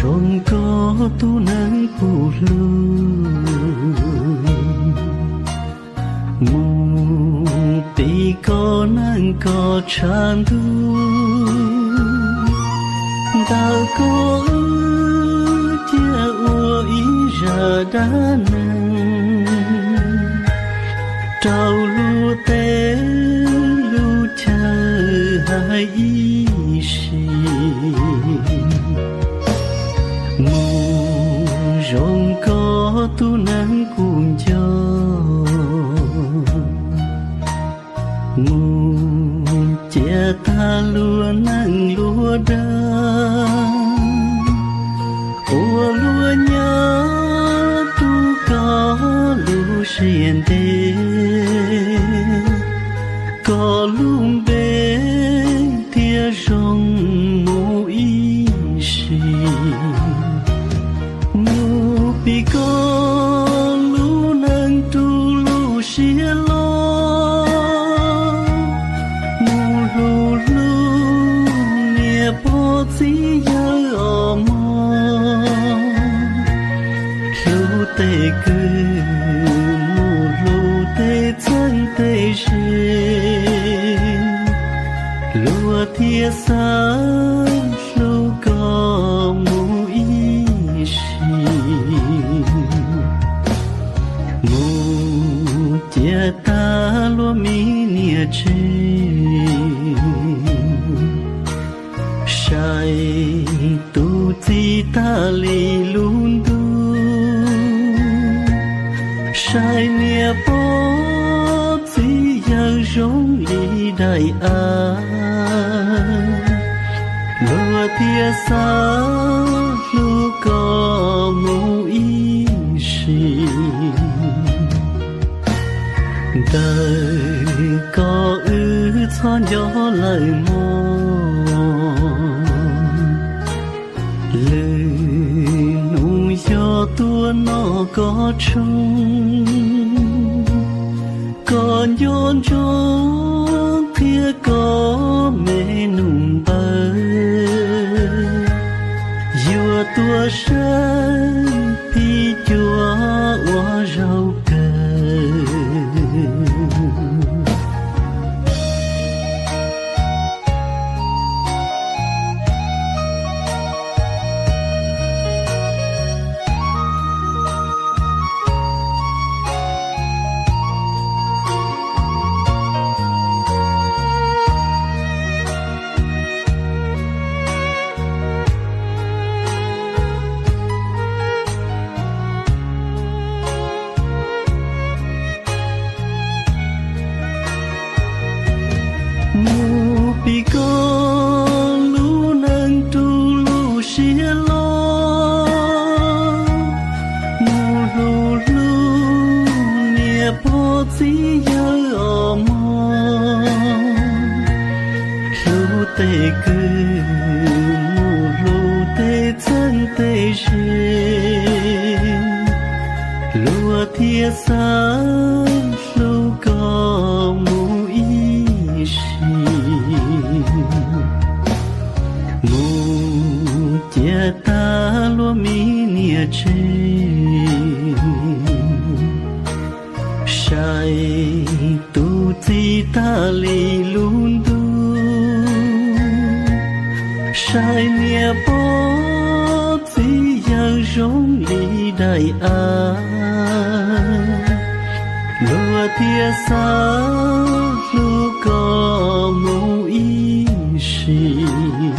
Zoo koj tus neeg kuv hlub, mus tis koj neej koj tshav ntuj, ntawm koj wb cia ua ib zaj dab neeg rau lub teb lub chaw hais ib sim. Mus zoo koj tus neeg kuv nco, mus cia tag luag neej luag dag, ua luag nyob tu koj lub siab ntev, koj lub npe thiaj zoo mus ib sim. Mus tis koj lub neej rau lub siab loj, mus hlub hlub niam pog txiv yawg os mog, hlub tej kwv, mus hlub tej txheeb tej ze, luag thiaj xav hlub koj mus ib sim. Mus cia tag luag me niam tsev, saib tus txiv tag li lub ntuj, saib niam pog txiv yawg zoo li daim av, luag thiaj xav hlub koj mus ib sim. Ntawm koj wb txhob nco lawm mog, lwm hnub yog tuaj noj koj tshoob, koj nco ntsoov qhia koj me nus npawg, yuav tuaj saib phim cuam ua zaug kawg. Mus tis koj lub neej rau lub siab loj, mus hlub hlub niam pog txiv yawg os mog, hlub tej kwv, mus hlub tej txheeb tej ze, luag thiaj xav hlub koj mus ib sim. Mus cia tag luag me niam tsev, saib tus txiv tag li lub ntuj, saib niam pog txiv yawg zoo li daim av, luag thiaj xav hlub koj mus ib sim.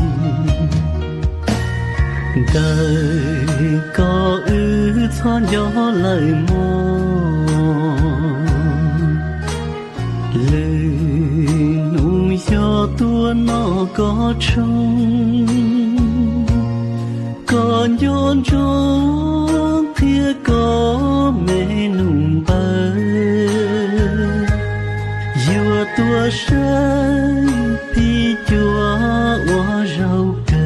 Ntawm koj wb txhob nco lawm mog, lwm hnub yog tuaj noj koj tshoob, koj nco ntsoov qhia koj me nus npawg, yuav tuaj saib phim cuam ua zaug kawg.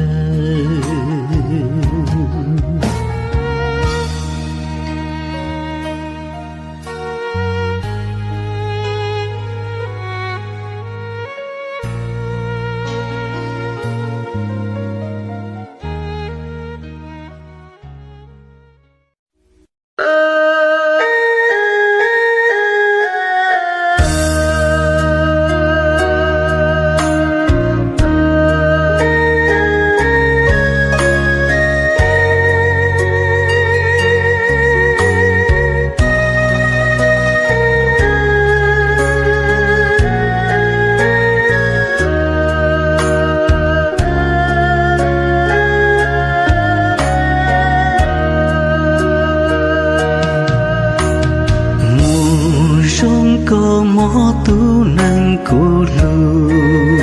Tus neeg kuv hlub,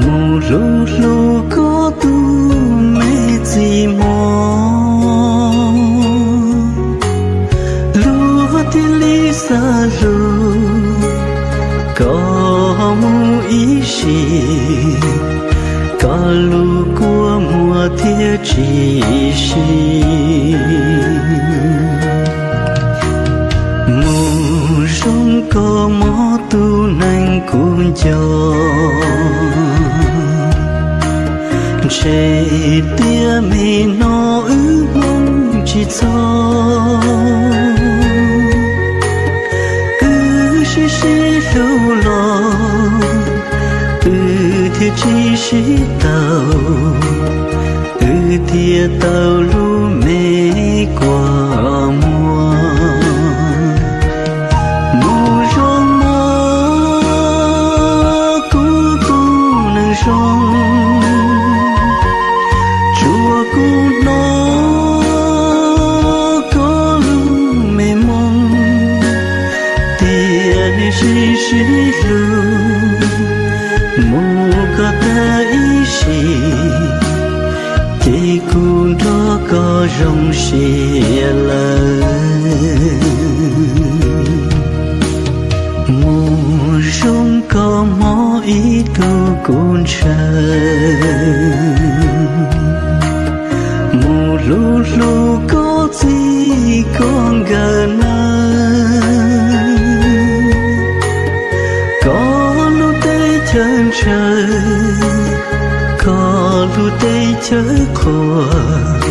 mus hlub hlub koj tus me txiv mog, luag thiaj li xav hlub koj mus ib sim, koj lub kua muag thiaj tsis sib. Mus zoo koj mob tus neeg kuv nco, ntshe tias me no wb hmoob tsis txog, wb sib sib hlub los wb thiaj tsis sib tau, wb thiaj tau lub me kua muag. Mus zoo mog kuv tus neeg zoo, tsuas kuv hnov koj lub me moo, tias nej sib sib hlub, mus koj tag ib sim, ces kuv nrog koj zoo siab lawm. Mus zoo koj mob ib tug kuv ntshaw, mus hlub hlub koj txij koj nkawm na, koj lub teb chaws ntshaw, koj lub teb chaws qhuas,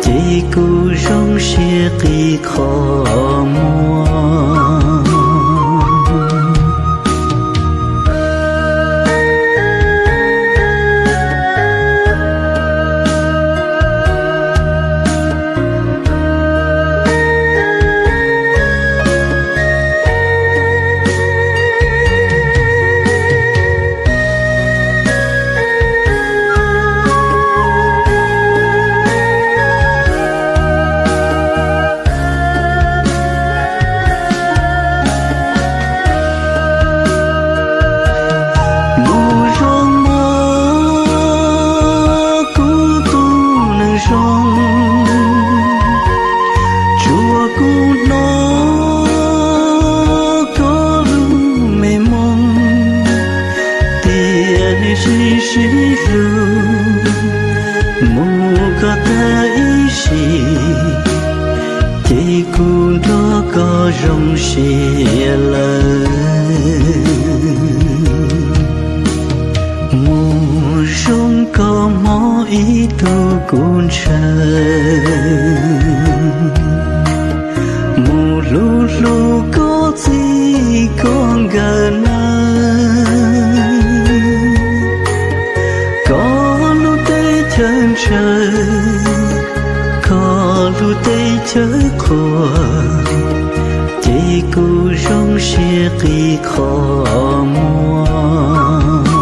ces kuv zoo siab qi qhov muag. Mus zoo mog kuv tus neeg zoo, tsuas kuv hnov koj lub me moo, tias nej sib sib hlub, mus koj tag ib sim, ces kuv nrog koj zoo siab lawm. Mus zoo koj mob ib tug kuv ntshaw, mus hlub hlub koj txij koj nkawm na, koj lub teb chaws ntshaw, koj lub teb chaws qhuas, ces kuv zoo siab qi qhov muag.